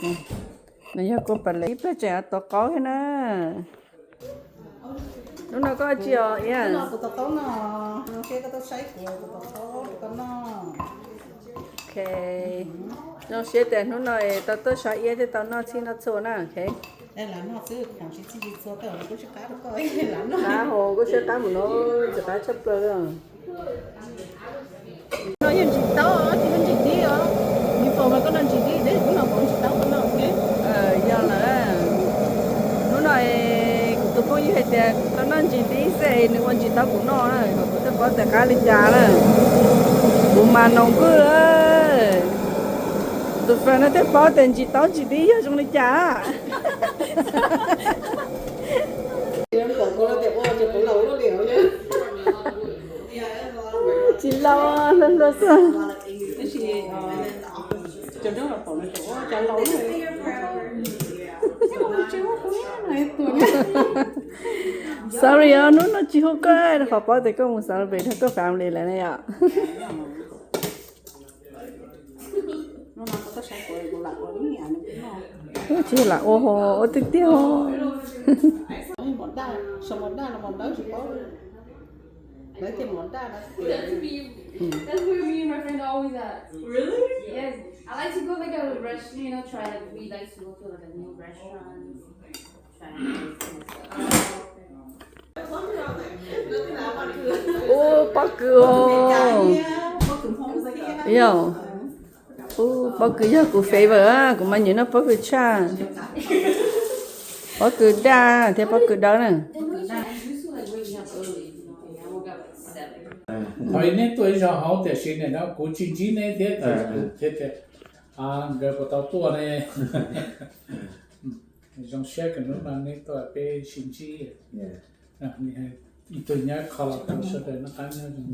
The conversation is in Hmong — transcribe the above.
Nws yog kua pas les ib pliag tseem tov qaub thiab na. Hnub no koj tsis os iab? Ok. Zoo siab tias hnub no es tau tuaj so iab thiab tau noj txhij noj txhua na. Ok. Qab hos kuj siab qab mus no, txiv qab tshaj plaws li. No yog ntsis taub tsis yog ntsis dib os. Nws foom mas koj no ntsis dib, deb kuv no foom ntsis taub koj no, ok? Yog lawm. Hnub no kuv tus phooj ywg hais tias tau noj ntsis dib xwb es nws ua ntsis taub kuv noj na, kuv twb paub tias qab li cas na. Kuv mas noos npwj. Tus fam no twb paub tias ntsis taub ntsis dib yog zoo li cas. Tsis laus, hluas hluas xwb. Sorry os, hnub no tsis hu koj rau qhov paub tias koj mus celebrate nrog koj family lawm na yom. Tsis lam ua ho ua tiag tiag ho. That's where me and my friend always at. Really? Yes. I like to go like a restaurant, you know, try like we like to go to like a new restaurant. Ub, pob kws os. Yog. Ub, pob kws yog kuv favorite, kuv mas nyiam noj pob kws tshaj. Pob kws daj thiab pob kws dawb na. Thaum neb tuaj ib zaug hauv tiam sis nim no kuv tsis ntsib neb thiab, kuv thiaj tias nkawd puas tau tuaj ne. Zoo siab kawg hnub no neb tuaj peb sib ntsib. Ib tug nyab kho los sawv daws noj qab nyob zoo.